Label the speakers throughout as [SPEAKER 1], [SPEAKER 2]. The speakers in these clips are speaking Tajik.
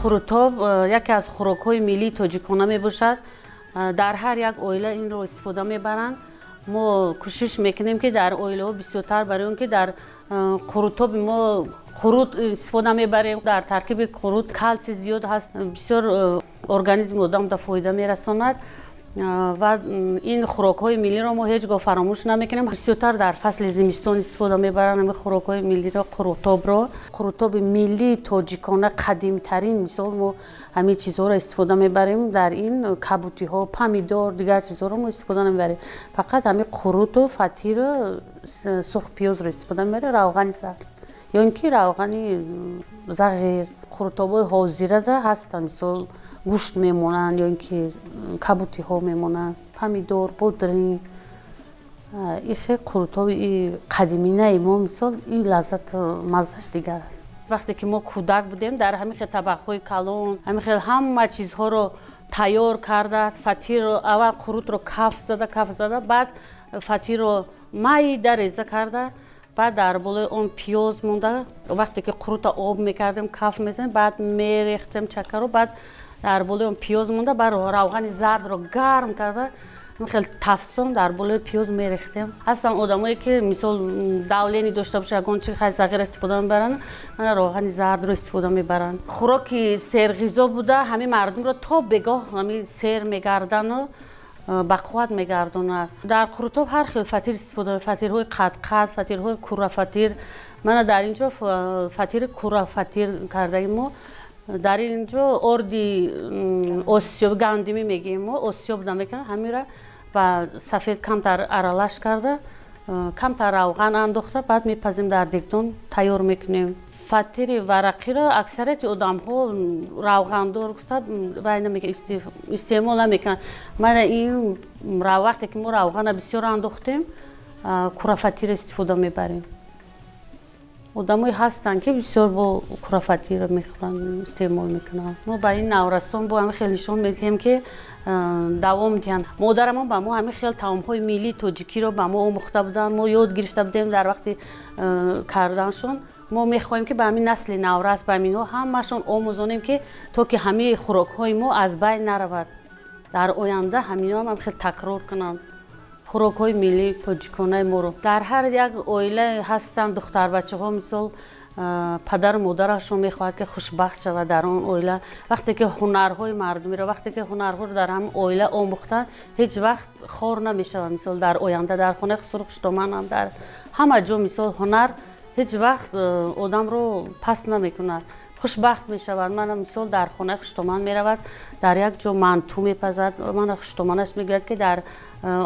[SPEAKER 1] Қурутоб яке аз хӯрокҳои миллии тоҷикона мебошад. Дар ҳар як оила инро истифода мебаранд. Мо кӯшиш мекунем, ки дар оилаҳо бисёртар, барои он ки дар қурутоби мо қурут истифода мебарем. Дар таркиби қурут калсий зиёд ҳаст, бисёр организми одамда фоида мерасонад. Ва ин хӯрокҳои миллиро мо ҳеҷ гоҳ фаромӯш намекунем. Бисёртар дар фасли зимистон истифода мебаранд ҳамин хӯрокҳои миллиро, қурутобро. Қурутоби миллии тоҷикона қадимтарин, мисол, мо ҳамин чизҳоро истифода мебарем. Дар ин кабутиҳо, помидор, дигар чизҳоро мо истифода намебарем. Фақат ҳамин қуруту фатиру сурхпиёзро истифода мебарем, равғани зард ё ин ки равғани зағир. Қурутобҳои ҳозирада ҳастанд, мисол, гӯшт мемонанд ё ин ки кабутиҳо мемонанд, помидор, бодринг. И хел қурутоби қадиминаи мо, мисол, ин лаззату маззаш дигар аст. Вақте ки мо кӯдак будем, дар ҳамин хел табақҳои калон ҳамин хел ҳама чизҳоро тайёр карда, фатирро аввал, қурутро каф зада, каф зада, баъд фатирро майда реза карда, баъд дар болои он пиёз монда. Вақте ки қурута об мекардем, каф мезанем, баъд мерехтем чакаро, баъд дар болои он пиёз монда, баъд равғани зардро гарм карда, хеле тафсон дар болои пиёз мерехтем. Ҳастанд одамое, ки, мисол, давление дошта боша, ягон чи хай зағир истифода мебаранд, мана равғани зардро истифода мебаранд. Хӯроки серғизо буда, ҳамин мардумро то бегоҳ ҳамин сер мегардану бақувват мегардонад. Дар қурутоб ҳар хел фатир истифода, фатирҳои қадқад, фатирҳои куррафатир. Мана дар ин ҷо фатири куррафатир кардаги мо. Дар ин ҷо орди осиёб, гандимӣ мегӯем мо, осиёб намекунам, ҳаминра ба сафед камтар аралаш карда, камтар равған андохта, баъд мепазем, дар дегдон тайёр мекунем. Фатири варақиро аксарияти одамҳо равғандор гуфта вай истеъмол намекунанд. Мана ин вақте ки мо равғана бисёр андохтем, курафатирро истифода мебарем. Одамое ҳастанд, ки бисёр бо курафатирро мехӯранд, истеъмол мекунанд. Мо ба ин наврасон бо ҳамин хел нишон медиҳем, ки давом диҳанд. Модарамон ба мо ҳамин хел таомҳои миллии тоҷикиро ба мо омӯхта буданд, мо ёд гирифта будем дар вақти карданшон. Мо мехоҳем, ки ба ҳамин насли наврас, ба ҳаминҳо ҳамашон омӯзонем, ки то ки ҳамаи хӯрокҳои мо аз байн наравад. Дар оянда ҳаминҳо ҳам хел такрор кунанд хӯрокҳои миллии тоҷиконаи моро. Дар ҳар як оила ҳастанд духтарбачаҳо, мисол, падару модарашон мехоҳад, ки хушбахт шавад дар он оила. Вақте ки ҳунарҳои мардумиро, вақте ки ҳунарҳоро дар ҳамин оила омӯхтанд, ҳеҷ вақт хор намешавад. Мисол, дар оянда дар хонаи хусуру хуштоманам, дар ҳама ҷо, мисол, ҳунар ҳеҷ вақт одамро паст намекунад, хушбахт мешавад. Мана, мисол, дар хонаи хуштоман меравад, дар як ҷо манту мепазад. Мана хуштоманаш мегӯяд, ки дар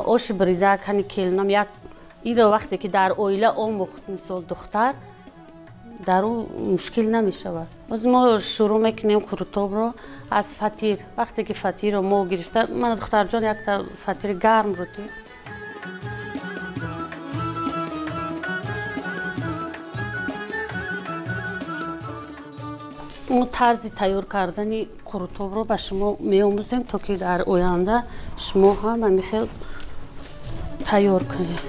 [SPEAKER 1] оши бирида кани келинам як инро вақте ки дар оила омӯхт, мисол, духтар дар ӯ мушкил намешавад. Боз мо шурӯъ мекунем қурутобро аз фатир. Вақте ки фатирро мо гирифта, мана, духтарҷон, якта фатири гармро ди. Мо тарзи тайёр кардани қурутобро ба шумо меомӯзем, то ки дар оянда шумо ҳам ҳамин хел тайёр кунед.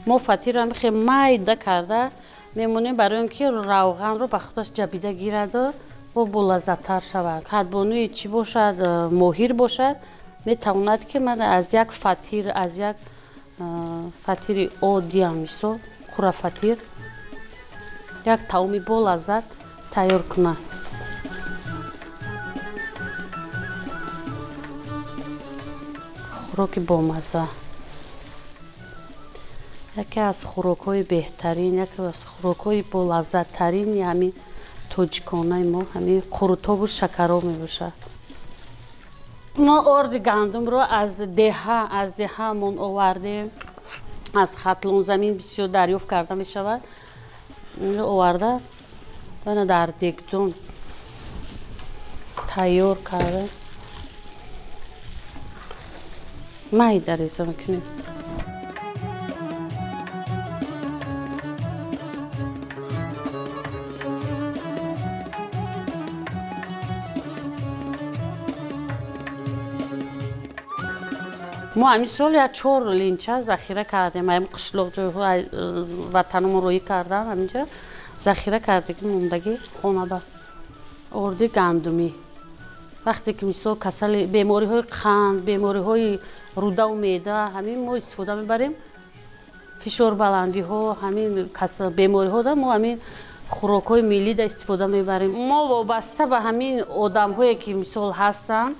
[SPEAKER 1] Мо фатирро ҳамин майда карда мемонем, барои он ки равғанро ба худаш ҷабида гираду бо болаззаттар шавад. Кадбонуи чӣ бошад, моҳир бошад, метавонад, ки ман аз як фатир, аз як фатири оддиам, мисол, қурафатир, як таоми болаззат тайёр кунад. Хӯроки бомазза, яке аз хӯрокҳои беҳтарин, яке аз хӯрокҳои болаззаттарини ҳамин тоҷиконаи мо ҳамин қурутобу шакароб мебошад. Мо орди гандумро аз деҳаамон овардем. Аз Хатлон замин бисёр дарёфт карда мешавад. Инро оварда, бана, дар дегдон тайёр карда. Майда реза мекунем. Мо ҳамин сол як чор линча захира кардем. Ҳамин қишлоқ ҷойҳо ватанамон роӣ кардам, ҳаминҷа захира кардагӣ мондагӣ хонаба. Орди гандумӣ. Вақте ки мисол касали бемориҳои қанд, бемориҳои рӯдаву меъда, ҳамин мо истифода мебарем. Фишорбаландиҳо, ҳамин бемориҳода мо ҳамин хӯрокҳои миллида истифода мебарем. Мо вобаста ба ҳамин одамҳое ки мисол ҳастанд,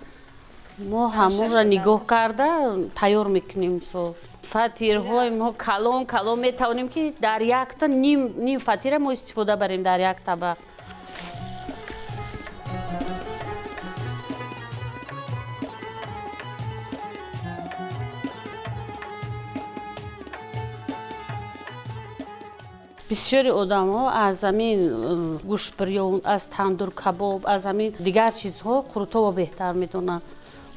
[SPEAKER 1] мо ҳамонро нигоҳ карда тайёр мекунем. Мисол фатирҳои мо калон калон метавонем ки дар якта ним фатира мо истифода барем дар як табақ. Бисёри одамҳо аз ҳамин гӯштбирён, аз тандуркабоб, аз ҳамин дигар чизҳо қурутобро беҳтар медонанд.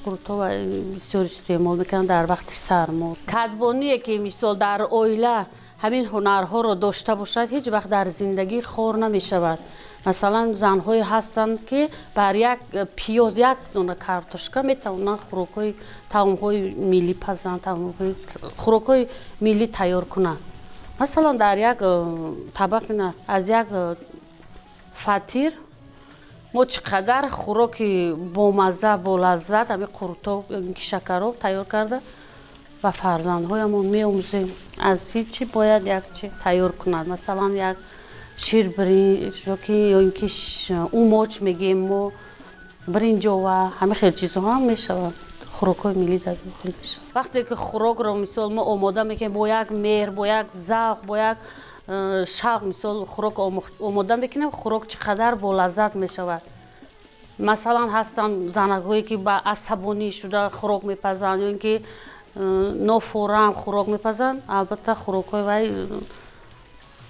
[SPEAKER 1] Қурутобро бисёр истеъмол мекунанд дар вақти сармо. Кадбоние ки мисол дар оила ҳамин ҳунарҳоро дошта бошад, ҳеҷ вақт дар зиндагӣ хор намешавад. Масалан, занҳое ҳастанд ки бар як пиёз, як дона картошка метавонанд хӯрокҳои таомҳои миллӣ пазанд, хӯрокҳои миллӣ тайёр кунанд. Масалан, дар як табақ аз як фатир мо чӣ қадар хӯроки бомазза, болаззат, ҳамин қурутоб, ки шакароб тайёр карда ба фарзандҳоямон меомӯзем. Аз ҳеҷ чи бояд як чи тайёр кунад. Масалан, як ширбиринҷ ё ин ки умоч мегӯем мо, биринҷова, ҳамин хел чизҳо ҳам мешавад. Хӯрокҳои миллӣ дар дохил мешавад. Вақте ки хӯрокро мисол мо омода мекунем бо як меҳр, бо як завқ, бо як шавқ, мисол хӯрок омода мекунем, хӯрок чӣ қадар болаззат мешавад. Масалан, ҳастанд занакҳое ки ба асабонӣ шуда хӯрок мепазанд ё ин ки нофорам хӯрок мепазанд, албатта хӯрокҳои вай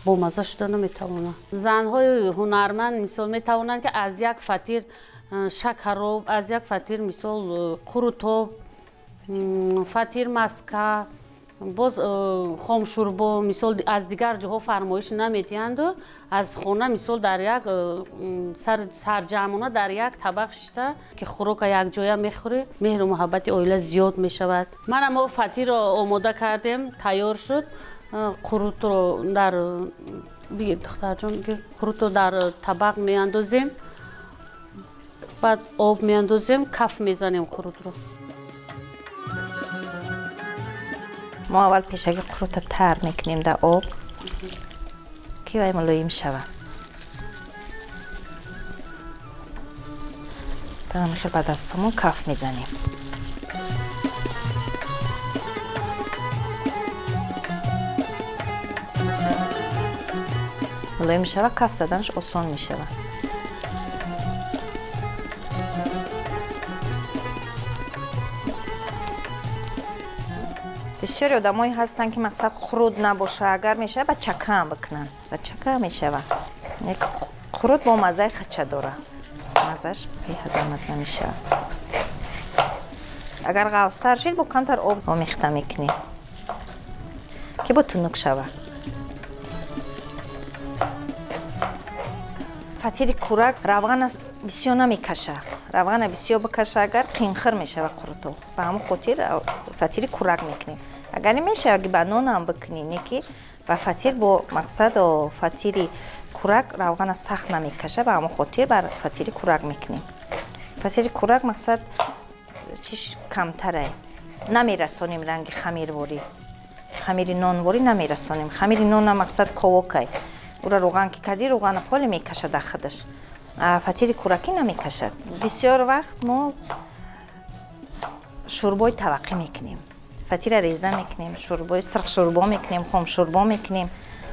[SPEAKER 1] бомазза шуда наметавонанд. Занҳои ҳунарманд мисол метавонанд ки аз як фатир шакароб, аз як фатир мисол қурутоб, фатир маска, боз хомшӯрбо, мисол аз дигар ҷоҳо фармоиш намедиҳанду аз хона мисол дар як сарҷамъона дар як табақ шишта ки хӯрока якҷоя мехӯрӣ, меҳру муҳаббати оила зиёд мешавад. Мана мо фатирро омода кардем, тайёр шуд. Қурутро дар бигир, духтарҷон, қурутро дар табақ меандозем, баъд об меандозем, каф мезанем қурутро.
[SPEAKER 2] Мо аввал пешаки қурутро тар мекунем дар об, ки вай мулоим шавад. Баъд ҳамихел ба дастҳомон каф мезанем. Мулоим мешавад, каф заданаш осон мешавад. Бисёре одамое ҳастанд ки мақсад қурут набоша, агар мешава ба чакаам бикунанд, ба чака мешава. Қурут бо маззаи хача дора, маззаш беҳад мазза мешава. Агар ғафзтар шид, бо камтар об омехта мекунем ки бо тунук шава. Фатири курак равғана бисёр намекаша. Равғана бисёр бикаша агар, қинхир мешава қурутоб. Ба ҳамон хотир фатири курак мекунем. Агар мешава ки ба нонам бикунӣ, не ки ба фатир бо мақсад фатири курак равғана сахт намекаша, ба ҳамон хотир бар фатири курак мекунем. Фатири курак мақсад чиш камтарае. Намерасонем ранги хамирворӣ. Хамири нонворӣ намерасонем. Хамири нона мақсад ковокай. Ура равған ки кардӣ, равғана фоле мекашад дар худаш. Фатири куракӣ намекашад. Бисёр вақт мо шӯрбои таваққӣ мекунем. Фатира реза мекунем, шӯрбои сирхшӯрбо мекунем, хомшӯрбо мекунем.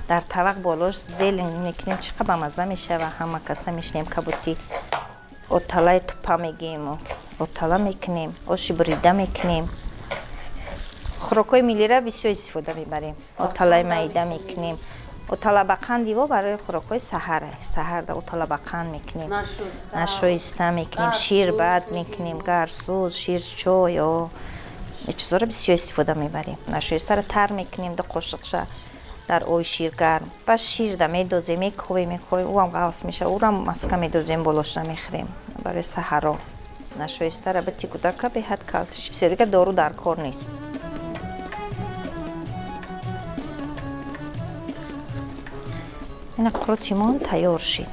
[SPEAKER 2] Дар тавақ болош зелень мекунем, чӣ қадр бамазза мешава. Ҳама каса мешинем, кабутӣ оталаи тупа мегӯем, отала мекунем, оши бурида мекунем. Хӯрокҳои миллиро бисёр истифода мебарем. Оталаи маида мекунем. Отала ба қанди во барои хӯрокҳои саҳар. Саҳарда отала ба қанд мекунем, нашоиста мекунем, ширбат мекунем, гарсӯз, ширчой. Ин чизоро бисёр истифода мебарем. Нашоистаро тар мекунем, ду қошиқша дар оби шир гарм, ба ширда медозем, мекӯбем, мекӯбем, ӯам ғафс мешавад, ӯрам маска медозем, болошра мехӯрем барои саҳаро. Нашоистара бити кӯдака беҳад калсиш бисёр, дигар дору дар кор нест. Ина қурутимон тайёр шид.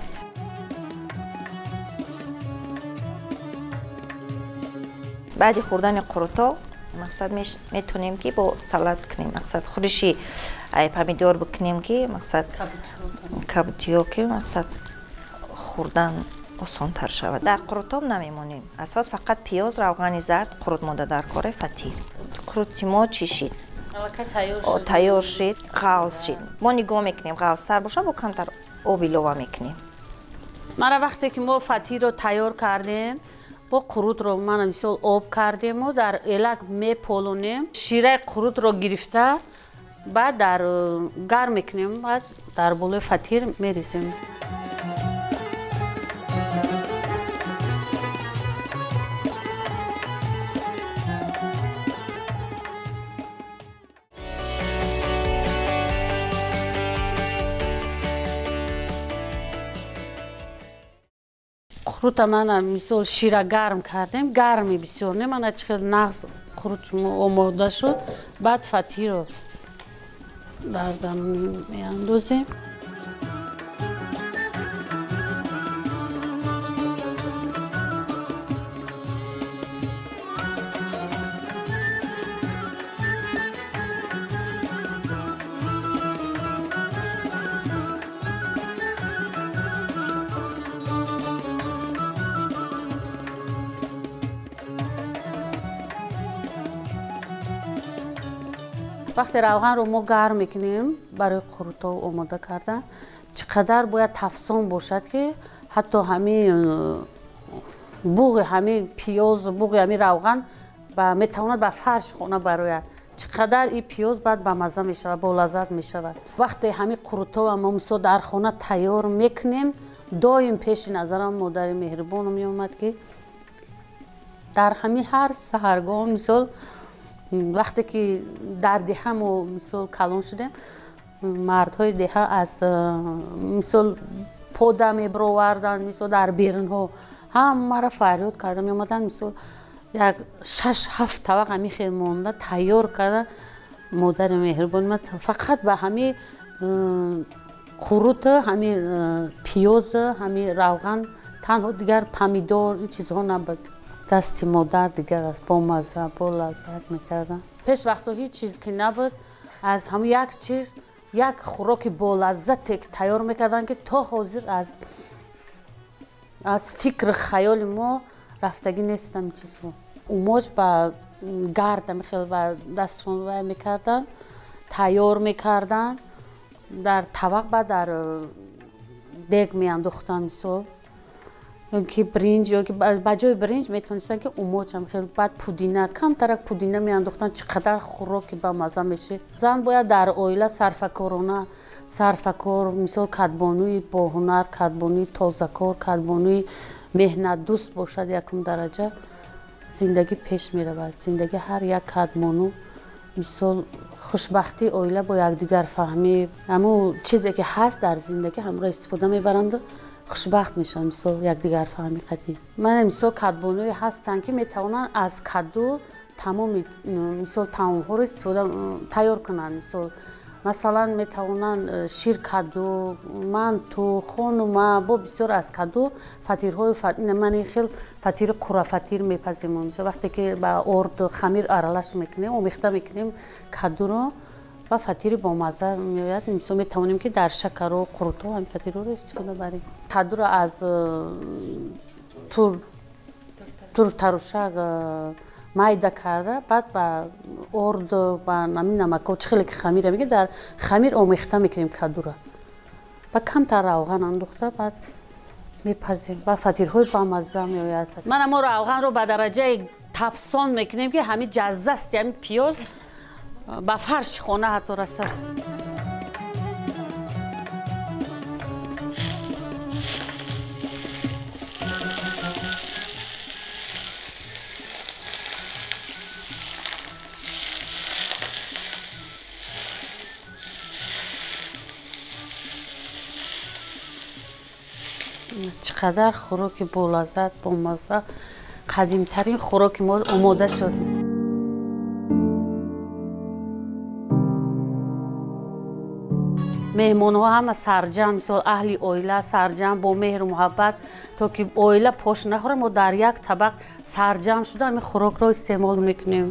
[SPEAKER 2] Баъди хӯрдани қурутҳо мақсад метавонем ки бо салат кунем, мақсад хӯриши помидор бикунем, ки мақсад кабутиё, ки мақсад хӯрдан осонтар шавад. Дар қурутоб намемонем, асос фақат пиёз, равғани зард, қурут монда дар коре, фатир. Қурути мо чӣ шид? Тайёр шид, ғафз шид. Мо нигоҳ мекунем, ғафзтар бошад, бо камтар об илова мекунем.
[SPEAKER 1] Мана вақте ки мо фатирро тайёр кардем, бо қурутро мана мисол об кардему дар элак меполонем, шираи қурутро гирифта, баъд дар гарм мекунем, баъд дар болои фатир мерезем. Қурута мана мисол шира гарм кардем, гарми бисёр не, мана чӣ хел нағз қурут омода шуд. Баъд фатирро дар даруни меандозем. Вақте равғанро мо гарм мекунем барои қурутҳо омода кардан, чӣ қадар бояд тафсон бошад, ки ҳатто ҳамин буғи ҳамин пиёз, буғи ҳамин равған метавонад ба фарши хона барояд. Чӣ қадар и пиёз баъд бамазза мешавад, болаззат мешавад. Вақте ҳамин қурутҳоа мо мисол дар хона тайёр мекунем, доим пеши назарам модари меҳрибоном меомад, ки дар ҳамин ҳар саҳаргоҳ, мисол вақте ки дар деҳа мо мисол калон шудем, мардҳои деҳа аз мисол пода мебироварданд, мисол дар берунҳо ҳамаро фарёд карда меомаданд, мисол як шаш ҳафт табақ ҳамин хел монда тайёр карда. Модари меҳрибони ман фақат ба ҳамин қурут, ҳамин пиёз, ҳамин равған танҳо, дигар помидор, ин чизҳо набуд. Дасти модар дигар аст, бомазза, болаззат мекардам. Пеш вақто ҳеҷ чиз ки набуд, аз ҳамн як чиз як хӯроки болаззате тайёр мекарданд, ки то ҳозир аз фикру хаёли мо рафтагӣ нест ҳамин чизҳо. Умоҷ ба гард хел ба дастшон вай мекарданд, тайёр мекарданд, дар табақ, баъд дар дег меандохтанд, мисол ки бринҷ ё ки ба ҷои бринҷ метавонистанд ки умоҷам хел, баъд пудина, камтарак пудина меандохтанд. Чӣ қадар хӯроки бамазза мешид! Зан бояд дар оила сарфакорона, сарфакор, мисол кадбонуи боҳунар, кадбонуи тозакор, кадбонуи меҳнатдӯст бошад. Якум дараҷа зиндагӣ пеш меравад. Зиндагӣ ҳар як кадбону, мисол хушбахтии оила бо якдигарфаҳмӣ, ҳамун чизе ки ҳаст дар зиндагӣ, ҳамонро истифода мебаранду хушбахт мешаванд, мисол якдигарфаҳмӣ қатъӣ. Ман мисол кадбонуе ҳастанд, ки метавонанд аз каду тамоми мисол таомҳоро истифода тайёр кунанд. Мисол масалан метавонанд ширкаду, манту, хонума, бо бисёр аз каду фатирҳои. Ман ин хел фатири қурафатир мепазем. Мисол вақте ки ба орд, хамир аралаш мекунем, омехта мекунем кадуро, ва фатири бомазза меояд. Мисол метавонем ки дар шакару қурутҳо ҳамин фатирҳоро истифода барем. Кадуро аз туртарушак майда карда, баъд ба орд, ба ҳамин намако, чӣ хеле ки хамира мегирем, дар хамир омехта мекунем кадура, ба камтар равған андохта, баъд мепазем ва фатирҳои бамазза меояд. Мана мо равғанро ба дараҷаи тафсон мекунем, ки ҳамин ҷаззасти ҳамин пиёз ба фарши хона ҳатто расад. Чӣ қадар хӯроки болаззат, бомазза, қадимтарин хӯроки мо омода шуд. Меҳмонҳо ҳама сарҷамъ, мисол, аҳли оила сарҷамъ бо меҳру муҳаббат, то ки оила пош нахӯрад, мо дар як табақ сарҷамъ шуда ҳамин хӯрокро истеъмол мекунем.